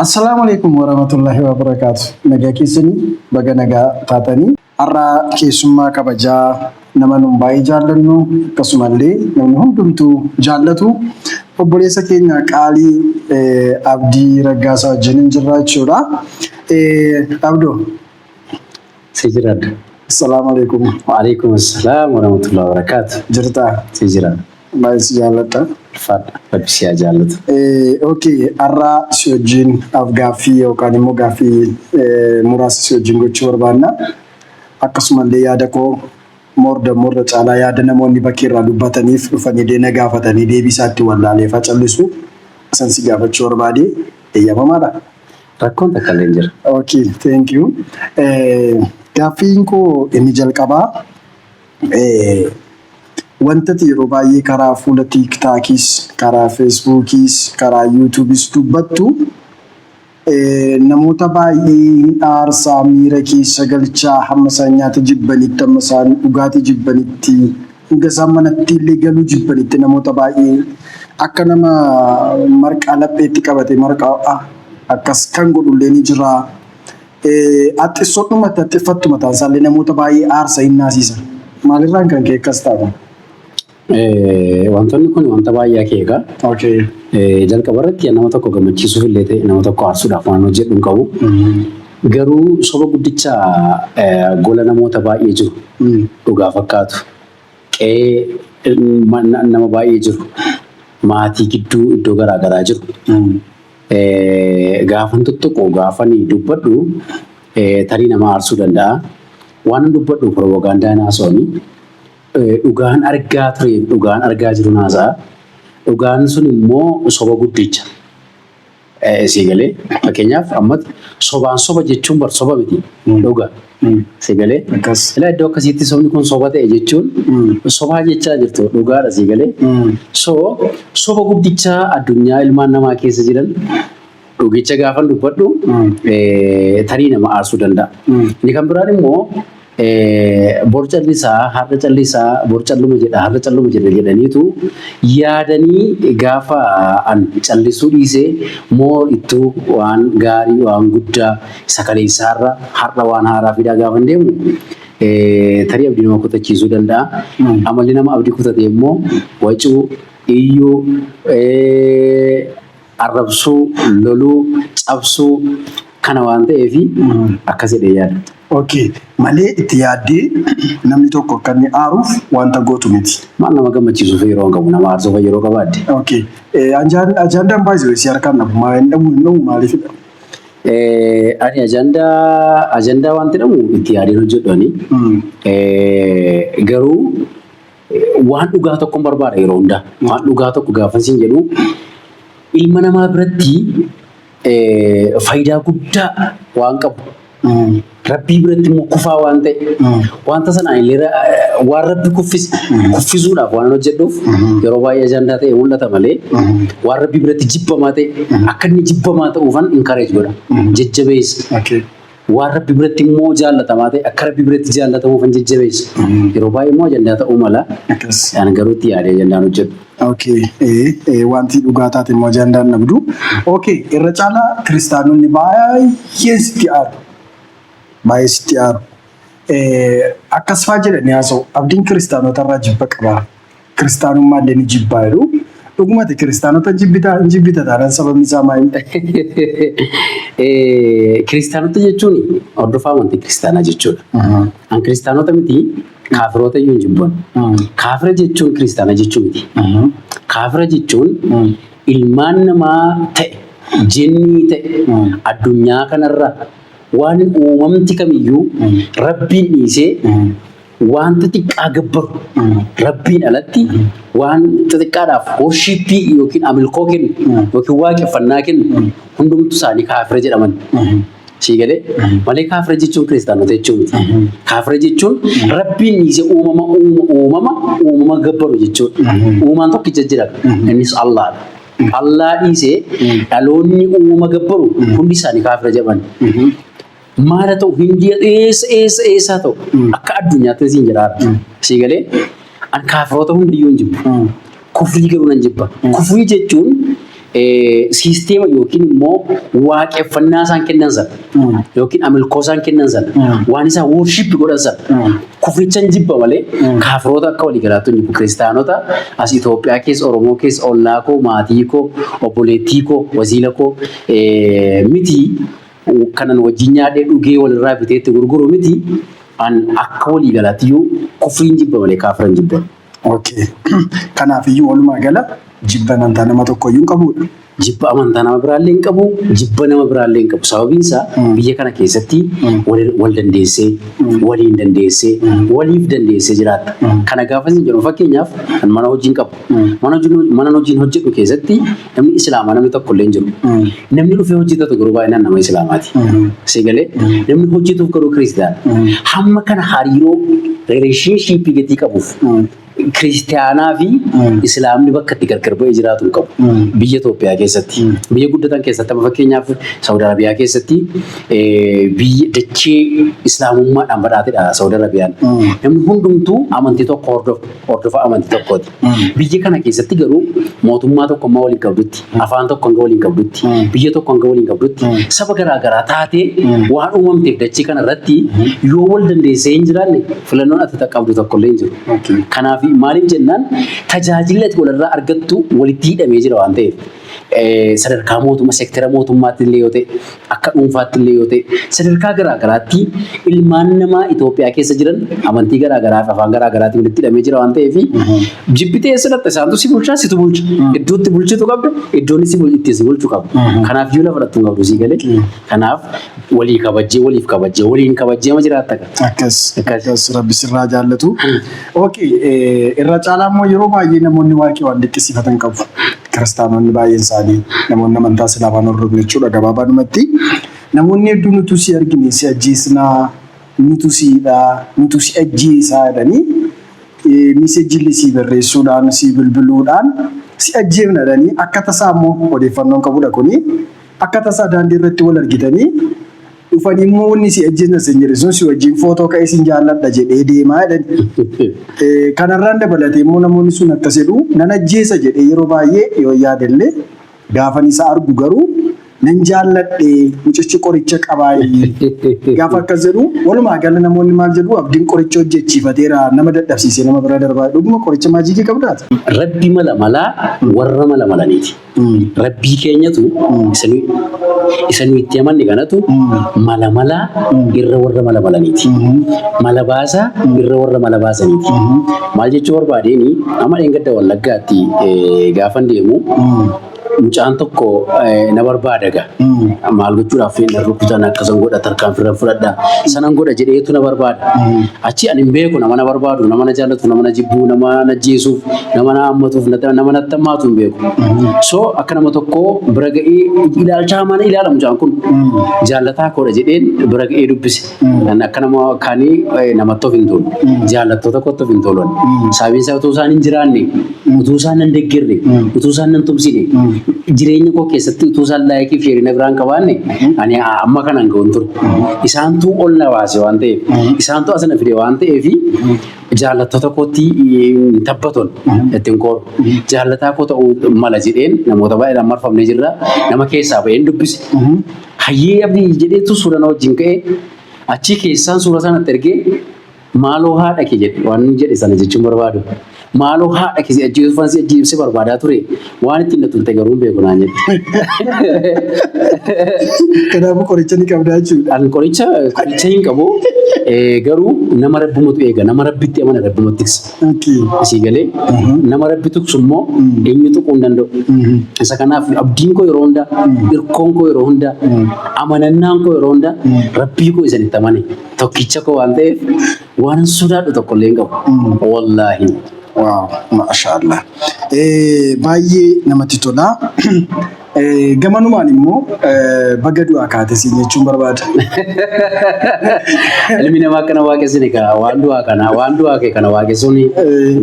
Assalaamu alaikum warahmatullahi wabarakaatu. Nagaa keessanii, baga nagaa taatanii. Har'a keessummaa kabajaa nama nun baay'ee jaallannu, akkasumallee namni hundumtuu jaallatu, obboleessa keenya qaalii Abdii Raggaasaa wajjin hin jirra jechuudha. Abdoo. Si jiraadha. Assalaamu alaikum. Waalaikum assalaam warahmatullahi wabarakaatu. Jirtaa? Si jira. Baay'ee si jaalladha. Ulfaadha. Rabbi si haa jaallatu. Okay, har'a si wajjin af-gaaffii yookaan immoo gaaffii muraasa si wajjin gochuu barbaanna. Akkasumallee yaada koo moorda moorda caalaa yaada namoonni bakkee irraa dubbataniif dhufanii deena gaafatanii deebii isaatti wallaaleefaa callisu isan si gaafachuu barbaade, eeyyamamaadha. Rakkoon takka illee hin jira. Okay, thank you. Gaaffiin koo inni jalqabaa, wanta ati yeroo baay'ee karaa fuula TikTokiis, karaa Facebookiis, karaa YouTubeis dubbattu namoota baay'ee hin aarsaa, miira keessa galchaa, hamma isaan nyaata jibbanitti, hamma isaan dhugaatii jibbanitti, hanga isaan manatti illee galuu jibbanitti, namoota baay'ee akka nama marqaa lapheetti qabate marqaa akkas kan godhullee ni jira. Haxxissoodhumatti haxxiffattu mataan isaallee namoota baay'ee aarsa, hin naasisa. Maalirraan kan ka'e akkas taata? Wantoonni kun wanta baay'ee akeeka. Jalqaba irratti nama tokko gammachiisuuf illee ta'e nama tokko aarsuudhaaf waan hojjedhu hin qabu. Garuu soba guddicha gola namoota baay'ee jiru dhugaa fakkaatu, qe'ee nama baay'ee jiru, maatii gidduu iddoo garaa garaa jiru. Gaafan tuttuqu, gaafan dubbadhu, tarii nama aarsuu danda'a. Waan dubbadhu propagaandaa naasa'anii dhugaan argaa ture, dhugaan argaa jiru naasa'a. Dhugaan sun immoo soba guddicha. Sii galee? Fakkeenyaaf amma sobaan soba jechuun bar soba miti. Dhuga. Sii galee? Akkas. Ilaa, iddoo akkasiitti sobni kun soba ta'e jechuun sobaa jechaa jirtu, dhugaadha, sii galee? So soba guddichaa addunyaa ilmaan namaa keessa jiran dhugicha gaafan dubbadhu tarii nama aarsuu danda'a. Inni kan biraan immoo bor callisaa, har'a callisaa, bor calluma jedha, har'a calluma jedha jedhaniitu yaadanii gaafa an callisuu dhiisee moo ittuu waan gaarii, waan guddaa isa kaleessaarra har'a waan haaraa fidaa gaafa deemu tarii abdii nama kutachiisuu danda'a. Amalli nama abdii kutate immoo wacuu, iyyuu, arrabsuu, loluu, cabsuu kana waan ta'eef akkas jedhee yaada. Okay. Malee itti yaaddee namni tokko akka inni aaruuf wanta gootu miti. Maal, nama gammachiisuuf yeroo hin qabu, nama aarsuuf yeroo qabaadde. Okay. Ajandaan baay'ee si harkaan dhabu. Maa hin dhabu, hin dhabu, maaliifidha? Ani ajandaa wanti jedhamu itti yaadeen hojjedhu ani. Garuu waan dhugaa tokkon barbaada yeroo hundaa. Waan dhugaa tokko gaafa siin jedhu, ilma namaa biratti faayidaa guddaa waan qabu. Rabbii biratti immoo kufaa waan ta'e, wanta sanaan illee waan Rabbi kuffise kuffisuudhaaf waan hojjedhuuf yeroo baay'ee ajandaa ta'e mul'ata malee, waan Rabbii biratti jibbamaa ta'e akka inni jibbamaa ta'uufan encourage godha. Jajjabeessa. Waan Rabbi biratti immoo jaallatamaa ta'e akka Rabbi biratti jaallatamuufan jajjabeessa. Yeroo baay'ee immoo ajandaa ta'uu mala. Ani garuu itti yaadee ajandaan hojjedhu. Okay. Wanti dhugaa taate immoo ajandaan dhabdu. Okay. Irra caalaa kiristaanonni baay'ee sitti aaru. Baay'ee sitti aaru. Akkas faa jedhanii haasa'u. "Abdiin kiristaanota irraa jibba qaba. Kiristaanummaa illee ni jibbaa" jedhu. Dhugumatti kiristaanota jibbitaa? Hin jibbita taanaan sababni isaa maali? Kiristaanota jechuun hordofaa amantii kiristaanaa jechuudha. An kiristaanota miti, kaafiroota iyyuu hin jibban. Kaafira jechuun kiristaana jechuu miti. Kaafira jechuun ilmaan namaa ta'e, jinnii ta'e, addunyaa kanarra waan uumamti kamiyyuu Rabbiin dhiisee waan xixiqqaa gabbaru, Rabbiin alatti waan xixiqqaadhaaf worship yookiin amilkoo kennu yookiin waaqeffannaa kennu hundumtu isaanii kaafira jedhaman. Sii galee? Malee kaafira jechuun kiristaanota jechuu miti. Kaafira jechuun Rabbiin dhiisee uumama uumama uumama gabbaru jechuudha. Uumaan tokkicha jira. Innis Allaadha. Allaa dhiisee dhaloonni uumama gabbaru hundi isaanii kaafira jedhaman. Maal haa ta'u, Hindii, eessa eessa eessaa ta'u, akka addunyaatti siin jedha. Sii galee? An kaafiroota hundayyuu hin jibbu. Kufrii garuu nan jibba. Kufrii jechuun Siisteema yookiin immoo waaqeffannaa isaan kennan sana yookiin amilkoo isaan kennan sana, waan isaan worship godhan sana, kufrichan jibba malee kaafiroota akka walii galaatti hin jibbu. Kiristaanota as Itoophiyaa keessa, Oromoo keessa, ollaa koo, maatii koo, obboleettii koo, wasiila koo miti, kanan wajjin nyaadhee dhugee walirraa biteetti gurguru miti. An akka walii galaatti iyyuu kufriin jibba malee kaafira hin jibban. Okay. Kanaafiyyuu walumaa gala jibba amantaa nama tokkoyyuu hin qabudha. Jibba amantaa nama biraallee hin qabu, jibba nama biraallee hin qabu. Sababiin isaa biyya kana keessatti wal dandeessee, waliin dandeessee, waliif dandeessee jiraatta. Kana gaafa isin jedhu, fakkeenyaaf kan mana hojii hin qabu. Mana hojiin hojjedhu keessatti namni Islaamaa namni tokko illee hin jiru. Namni dhufee hojjetatu garuu baay'inaan nama Islaamaati. Sigalee namni hojjetuuf garuu Kiristaana. Hamma kana hariiroo relationship gatii qabuuf Kiristaanaa fi Islaamni bakka itti gargar ba'ee jiraatu hin qabu. Biyya Itoophiyaa keessatti. Biyya guddatan keessatti, amma fakkeenyaaf Saawud Arabiyaa keessatti, biyya dachee Islaamummaadhaan badhaatedha Saawud Arabiyaan. Namni hundumtuu amantii tokko hordofa, amantii tokkooti. Biyya kana keessatti garuu mootummaa tokko ammaa waliin qabdutti, afaan tokko hanga waliin qabdutti, biyya tokko hanga waliin qabdutti, saba garaa garaa taatee waan uumamteef dachee kana irratti yoo wal dandeessee hin jiraanne filannoon ati qabdu tokko illee hin jiru. Kanaaf maaliif jennaan, tajaajilli ati walirraa argattu walitti hidhamee jira waan ta'eef. Sadarkaa mootummaa, seektara mootummaatti illee yoo ta'e, akka dhuunfaatti illee yoo ta'e, sadarkaa garaa garaatti ilmaan namaa Itoophiyaa keessa jiran amantii garaa garaa fi afaan garaa garaatiin walitti hidhamee jira waan ta'eef, jibbitee eessa dhaqxa? Isaantu si bulchaa, situ bulcha. Iddootti bulchitu qabda, iddoon si itti si bulchu qabda. Kanaaf iyyuu lafa dhattu hin qabdu, sii galee. Kanaaf walii kabajjee, waliif kabajjee, waliin kabajjee ma jiraatta. Akkas. Akkas, Rabbi sirraa jaallatu. Okay, irra caalaa immoo yeroo baay'ee namoonni Waaqii waan dinqisiifatan qabu. Kiristaanonni baay'een isaanii, namoonni amantaa Islaamaan hordofne jechuudha gabaabaadhumatti. Namoonni hedduun utuu si argine si ajjeesnaa, nutu siidhaa, nutu si ajjeesaa jedhanii message illee si barreessuudhaan, si bilbiluudhaan si ajjeefna jedhanii, akka tasaa immoo odeeffannoon qabudha kuni. Akka tasaa daandii irratti wal argitanii dhufanii immoo wanni si ajjeesna sin jedhe sun si wajjin footoo ka'ee sin jaalladha jedhee deemaa jedhani. Kanarraan dabalatee immoo namoonni sun akkas jedhu, nan ajjeesa jedhee yeroo baay'ee yoo yaadallee gaafan isa argu garuu nan jaalladhe, mucichi qoricha qabaayi. Gaafa akkas jedhu, walumaa gala namoonni maal jedhu, Abdiin qoricha hojjechiifateera, nama dadhabsiisee nama bira darbaa. Dhuguma qoricha magic qabdaata? Rabbi mala malaa warra mala malaniiti. Rabbii keenyatu isa nu itti amanne kanatu mala malaa irra warra mala malaniiti. Mala baasaa irra warra mala baasaniiti. Maal jechuu barbaadeen, amma dheengadda Wallaggaatti gaafan deemu mucaan tokko na barbaada gaa. Maal gochuudhaaf, na rukutan, akkasan godha, tarkaanfii fudhadha. Sanan godha jedheetu na barbaada. Achi ani hin beeku, nama na barbaadu, nama na jaallatu, nama na jibbu, nama na ajjeesuuf, nama na hammatuuf, nama natti hammaatu hin beeku. So akka nama tokkoo bira ga'ee ilaalcha hamaan ilaala mucaan kun. Jaallataa koodha jedheen bira ga'ee dubbise. Akka nama kaanii namatti of hin tolu. Jaallattoota kootti of hin tolan. Sababiin isaa utuu isaan hin jiraanne, utuu isaan nan deeggarre, utuu isaan nan tumsine, jireenya koo keessatti utuu isaan like fi share na biraan qabaanne ani amma kanan ga'u hin ture. Isaantu ol na baase waan ta'eef, isaantu as na fide waan ta'eef, jaallattoota kootti hin tabbatoon ittiin kooru. Jaallataa koo ta'uu mala jedheen namoota baay'eedhaan marfamnee jirra. Nama keessaa ba'een dubbise. Hayyee Abdii jedheetu suura na wajjin ka'ee achi keessaan suura sanatti ergee, maaloo haadha kee jedhe, waan inni jedhe sana jechuun barbaadu. Maaloo haadha kee, si ajjeesuufan si ajjeesee barbaadaa ture, waan ittiin na tulte garuu hin beeku naan jedhe. Kanaafuu qoricha ni qabdaa jechuudha. An qoricha hin qabu, garuu nama rabbumatu eega, nama Rabbitti amana rabbumatu tiksa. Asii galee nama Rabbi tiksu immoo eenyu tuquu hin danda'u. Isa kanaaf abdiin koo yeroo hundaa, hirkoon koo yeroo hundaa, amanannaan koo yeroo hundaa Rabbii koo isanitti amane tokkicha koo waan ta'eef waan sodaadhu tokko illee hin qabu. Wallaahi. Wow, maashaallah. Baay'ee namatti tola. Gamanumaan immoo baga du'aa kaate siin jechuun barbaada. Ilmi namaa akkana waaqessine kaa, waan du'aa kana, waan du'aa kee kana waaqessuun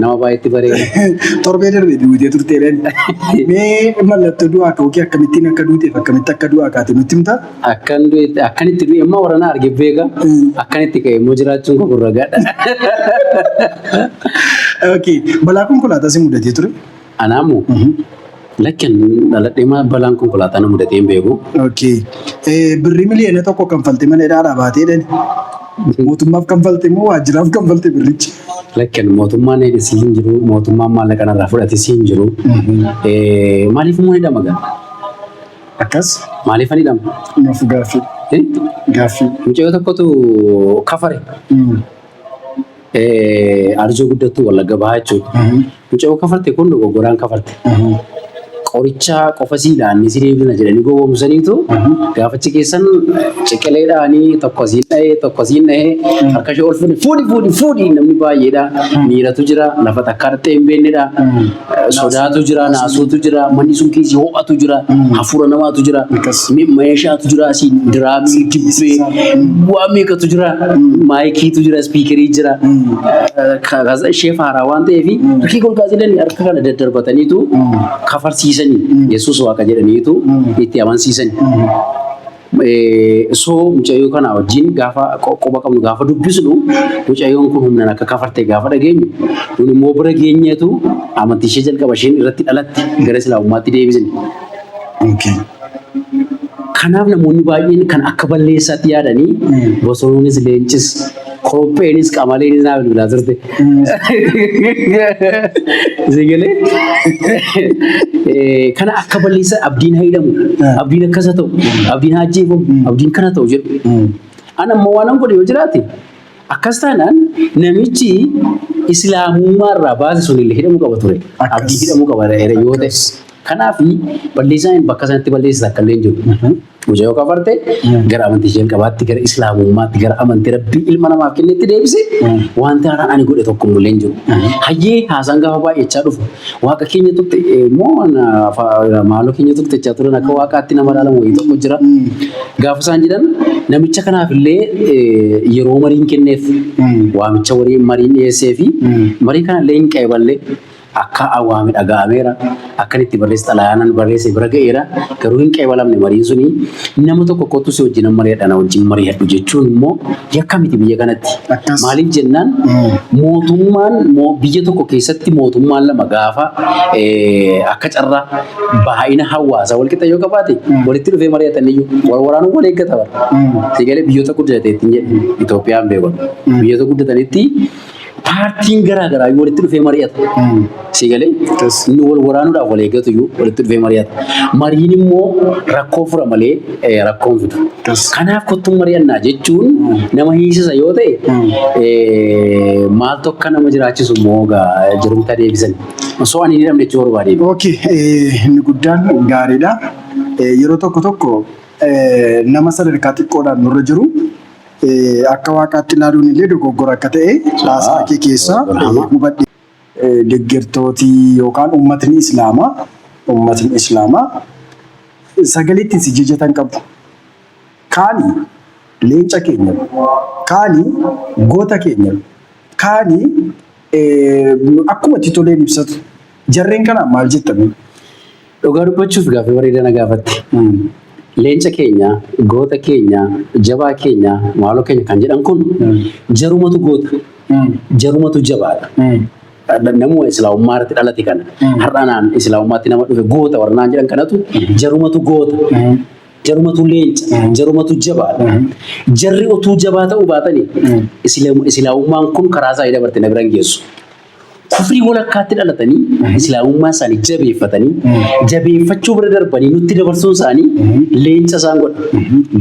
nama baay'eetti bareeda. Torbee darbe duutee turteedhaan. Mee mallattoo du'aa ka'uu kee, akkamittiin akka duuteef akkamitti akka du'aa kaate nutti himtaa? Akkan du'e, akkan itti du'e immoo warra na arge beeka. Akkan itti ka'e immoo jiraachuun koo kun ragaadha. Okay. Balaa konkolaataa si mudatee ture? Anaamu Lakkin dhaladhee balaan konkolaataa na mudatee hin beeku. Okay. Birrii 1 miliyoona kanfaltee mana hidhaadhaa baatee dhani. Mootummaaf kanfalte moo waajjiraaf kanfalte birrichi? Lakkin mootummaan eegasii hin jiru, mootummaan maallaqa narraa fudhates hin jiru. Maaliif immoo hidhama gaa? Akkas. Maaliif ani hidhama? Nuuf gaaffii. Eh? Gaaffii. Mucayyoo tokkotu kafare. Arjoo guddattuu Wallagga Bahaa jechuudha. Mucayyoo kafarte kun dogoggoraan kafarte. Qoricha qofa sii laannee si deebina jedhanii gowwoomsaniitu gaafachi keessan ciqileedhaanii tokko siin dhahee tokko siin dhahee harka ishee ol fuudhi fuudhi fuudhi fuudhi, namni baay'eedha. Miiratu jira, lafa takkaa dhattee hin beeknedha. Sodaatu jira, naasuutu jira, manni sun keessi ho'atu jira, hafuura namaatu jira, meeshaatu jira, asiin diraamii, dibbee, waa meeqatu jira, maayikiitu jira, speakerii jira. Ishee faaraa waan ta'eef harki golgaasileen harka kana daddarbataniitu kafarsiisanii, Yesuus Waaqa jedhaniitu itti amansiisanii. So mucayyoo kana wajjin gaafa quba qabnu, gaafa dubbisnu, mucayyoon kun humnaan akka kafarte gaafa dhageenyu, nun immoo bira geenyeetu amantii ishee jalqaba isheen irratti dhalatte gara Islaamummaatti deebisne. Kanaaf namoonni baay'een kan akka balleessaatti yaadanii bosonuunis, leencis, koropheenis, qamaleenis naa bilbilaa turte. Sigalee kana akka balleessa, abdiin haa hidhamu, abdiin akkasa ta'u, abdiin haa ajjeefamu, abdiin kana ta'u jedhu. Ana ammoo waan godhe yoo jiraate, akkas taanaan namichi Islaamummaa irraa baase sun illee hidhamuu qaba ture. Abdii hidhamuu qaba yoo ta'e. Kanaaf balleessaan bakka sanatti balleessa akka illee hin jiru. Mucayyoo kafarte gara amantii jalqabaatti, gara Islaamummaatti, gara amantii Rabbii ilma namaaf kennetti deebise, wanti haaraan ani godhe tokko illee hin jiru. Hayyee, haasaan gaafa baay'achaa dhufu, Waaqa keenya tuqxe immoo maaloo keenya tuqxechaa turan, akka waaqaatti nama ilaalamu wayii tokko jira. Gaafa isaan jedhan, namicha kanaaf illee yeroo mariin kenneef, waamicha mariin dhiyeessee fi marii kana illee hin qeeballe. Akka waame dhaga'ameera. Akkan itti barreesse xalayaanan barreesse bira ga'eera. Garuu hin qeebalamne mariin suni. Nama tokko kottu si wajjin mari'adha, na wajjin mari'adhu jechuun immoo yakka miti biyya kanatti. Maaliif jennaan, mootummaan biyya tokko keessatti mootummaan lama gaafa akka carraa baay'ina hawaasaa walqixa yoo qabaate, walitti dhufee mari'atan iyyuu wal waraanuu wal eeggata bara. Sigalee biyyoota guddateetti jedhe, Itoophiyaan beekan. Biyyoota guddatanitti paartiin garaa garaa yoo walitti dhufee mari'ata. Sigalee inni wal waraanuudhaaf wal eeggatu iyyuu walitti dhufee mari'ata. Mariin immoo rakkoo fura malee rakkoo hin fidu. Kanaaf kottuun mari'annaa jechuun nama hiisisa yoo ta'e, maaltu akka nama jiraachisu immoo gaa jirumta deebisan. Osoo ani hin hidhamne jechuu barbaade. Okay, inni guddaan gaariidha. Yeroo tokko tokko nama sadarkaa xiqqoodhaan nurra jiru akka waaqaatti ilaaluun illee dogoggora akka ta'e haasaa kee keessaa hubadhe. Deeggartooti yookaan uummatni Islaamaa sagalee ittiin si jajatan qabu. Kaani leenca keenya, kaani goota keenya, kaani akkuma itti toleen ibsatu. Jarreen kanaan maal jettanii? Dhugaa dubbachuuf gaaffii bareedaa na gaafatte. Leenca keenya, goota keenya, jabaa keenya, maaloo keenya kan jedhan kun jarumatu goota. Jarumatu jabaadha. Namuma Islaamummaa irratti dhalate kana. Har'a naan Islaamummaatti nama dhufe goota warra naan jedhan kanatu jarumatu goota. Jarumatu leenca, jarumatu jabaadha. Jarri otuu jabaa ta'uu baatanii Islaamummaan kun karaa isaanii dabarte na bira hin geessu. Kufrii walakkaatti dhalatanii Islaamummaa isaanii jabeeffatanii, jabeeffachuu bira darbanii nutti dabarsuun isaanii leenca isaan godha.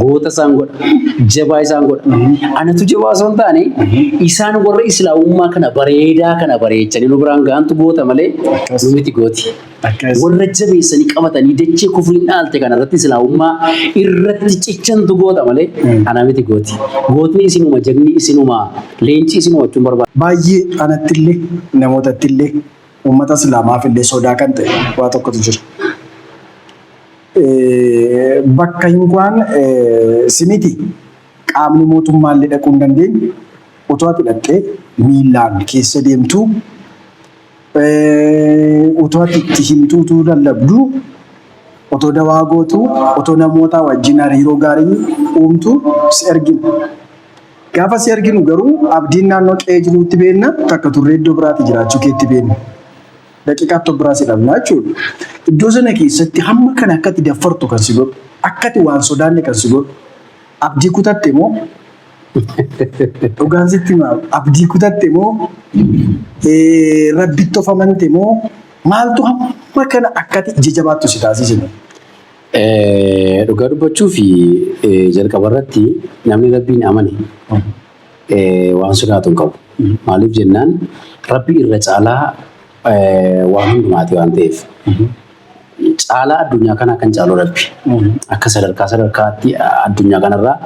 Goota isaan godha. Jabaa isaan godha. Anatu jabaa osoo hin taane, isaan warra Islaamummaa kana bareedaa kana bareechanii nu biraan gahantu goota malee nu miti gooti. Warra jabeessanii qabatanii dachee kufriin dhaalte kana irratti Islaamummaa irratti cichantu goota malee ana miti gooti. Gootni isinuma, jagni isinuma, leenci isinuma jechuun barbaada. Baay'ee anattillee, namootattillee, uummata Islaamaaf illee sodaa kan ta'e waa tokkotu jira. Bakka hinkwaan simiti qaamni mootummaallee dhaquu hin dandeenye otoo ati dhaqxee miillaan keessa deemtu, otoo ati itti himtuu, utuu lallabduu, otoo dawaa gootuu, otoo namoota wajjin hariiroo gaarii uumtu si argina. Gaafa si arginu garuu abdiin naannoo qe'ee jiruutti beenna, takka turree iddoo biraatti jiraachuu keetti beenna. Daqiiqaa tokko biraa si dhabna jechuudha. Iddoo sana keessatti hamma kana akkati daffartu kan si godhu, akkati waan sodaanne kan si godhu, abdii kutatte moo, dhugaan sitti himaa, abdii kutatte moo, rabbitti of amante moo, maaltu hamma kana akkati ija jabaattu si taasise? Dhugaa dubbachuu fi jalqaba irratti namni rabbiin amane waan sodaatu hin qabu. Maaliif jennaan rabbi irra caalaa waan hundumaati waan ta'eef. Caalaa addunyaa kanaa kan caalu rabbi. Akka sadarkaa sadarkaatti addunyaa kanarraa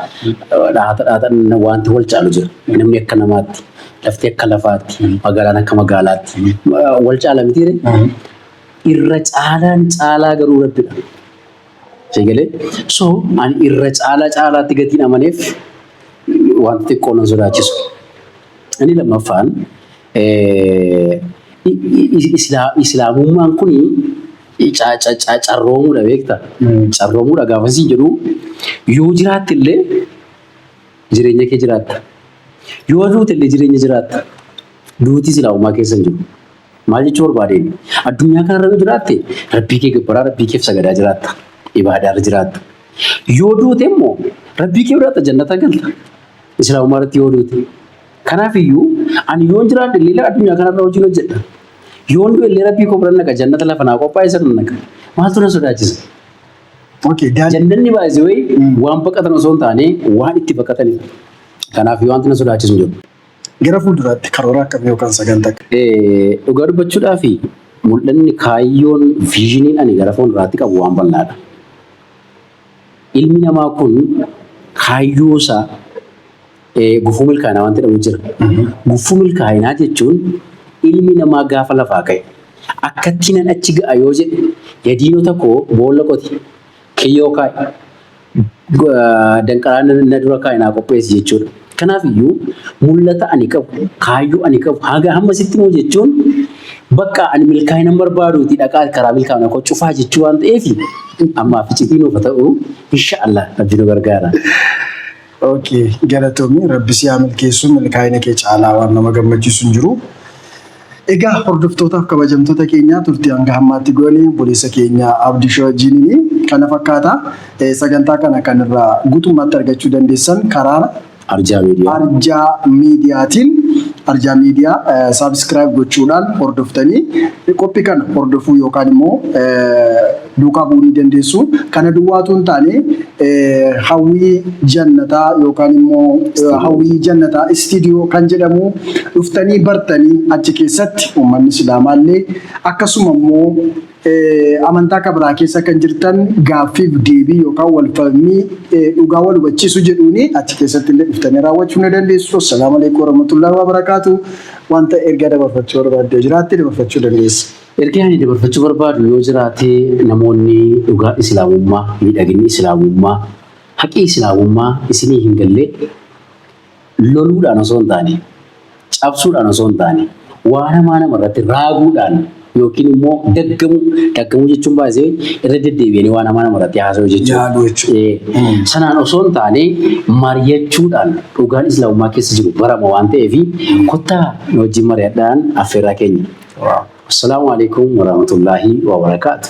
dhaata dhaatan wanti wal caalu jira. Namni akka namaatti, lafti akka lafaatti, magaalaan akka magaalaatti wal caala mitiire. Irra caalaan caalaa garuu rabbidha. Seegalee so ani irra caalaa caalaatti gatiin amaneef wanti xiqqoo nan sodaachisu. Inni lammaffaan islaamummaan kuni carroomuudha beektaa? Carroomuudha gaafa siin jedhu yoo jiraatte illee jireenya kee jiraatta. Yoo duute illee jireenya jiraatta. Duuti islaamummaa keessa hin jiru. Maal jechuu barbaadeen? Addunyaa kanarra yoo jiraatte rabbii kee gabbaraa rabbii keef sagadaa jiraatta. Ibaadaarra jiraatta. Yoo duute immoo rabbii kee biraatti jannata galta. Islaamummaa irratti yoo duute. Kanaaf iyyuu ani yoon jiraadhe illee addunyaa kanarra hojiin hojjedha. Yoon du'e illee rabbii koo bira naqa jannata lafa naa qophaa'e sana naqa. Maaltu na sodaachisa? Okay, daandii Jannanni baay'isee wayii waan baqatan osoo hin taane waan itti baqatanidha. Kanaaf wanti na sodaachisu hin jiru. Gara fuulduraatti karoora akkamii yookaan sagantaa Dhugaa dubbachuudhaaf mul'anni kaayyoon visioniin ani gara fuulduraatti qabu waan bal'aadha. Ilmi namaa kun kaayyoo isaa gufuu milkaa'inaa waan jedhamu jira. Gufuu milkaa'inaa jechuun ilmi namaa gaafa lafaa ka'e akkatti nan achi ga'a yoo jedhe yadiinota koo boolla qoti kiyyoo kaa'i danqaraa na dura kaa'i naa qopheessi jechuudha. Kanaaf iyyuu mul'ata ani qabu kaayyoo ani qabu haga hamma sitti immoo jechuun bakka ani milkaa'ina barbaaduuti dhaqaa karaa milkaa'ina koo cufaa jechuu waan ta'eef ammaaf iccitii nuuf haa ta'u insha Allah rabbi nu gargaara. Okay, galatoomi rabbi si haa milkeessu milkaa'ina kee caalaa waan nama gammachiisu hin jiru. Egaa hordoftootaaf kabajamtoota keenya turtii hanga ammaatti goone obboleessa keenya Abdii Shoo wajjiniin kana fakkaata. Sagantaa kana kan irraa guutummaatti argachuu dandeessan karaa Arjaa Miidiyaa. Arjaa Miidiyaatiin Arjaa Miidiyaa subscribe gochuudhaan hordoftanii qophii kana hordofuu yookaan immoo duukaa bu'uu ni dandeessu. Kana duwwaatu hin taane hawwii jannataa yookaan immoo hawwii jannataa istiidiyoo kan jedhamu dhuftanii bartanii achi keessatti uummanni Islaamaallee akkasuma immoo amantaa kabiraa keessa kan jirtan gaaffiif deebii yookaan walfalmii dhugaa wal hubachiisu jedhuuni achi keessatti illee dhuftanii raawwachuu ni dandeessu. Assalaamu alaikum warahmatullahi wabarakaatu. Wanta ergaa dabarfachuu barbaadde jiraatte dabarfachuu dandeessa. Ergaa ani dabarfachuu barbaadu yoo jiraate namoonni dhugaa islaamummaa, miidhaginni islaamummaa, haqii islaamummaa isinii hin galle loluudhaan osoo hin taane, cabsuudhaan osoo hin taane, waan hamaa namarratti raaguudhaan yookiin immoo daggamuu, daggamuu jechuun baay'ee irra deddeebi'anii waan hamaa namarratti haasa'uu jechuudha. Yaaluu jechuudha. Sanaan osoo hin taane mari'achuudhaan dhugaan islaamummaa keessa jiru barama waan ta'eef kottaa nu wajjin mari'adhaan affeerraa keenya. Assalaamu alaikum warahmatullaahi wabarakaatu.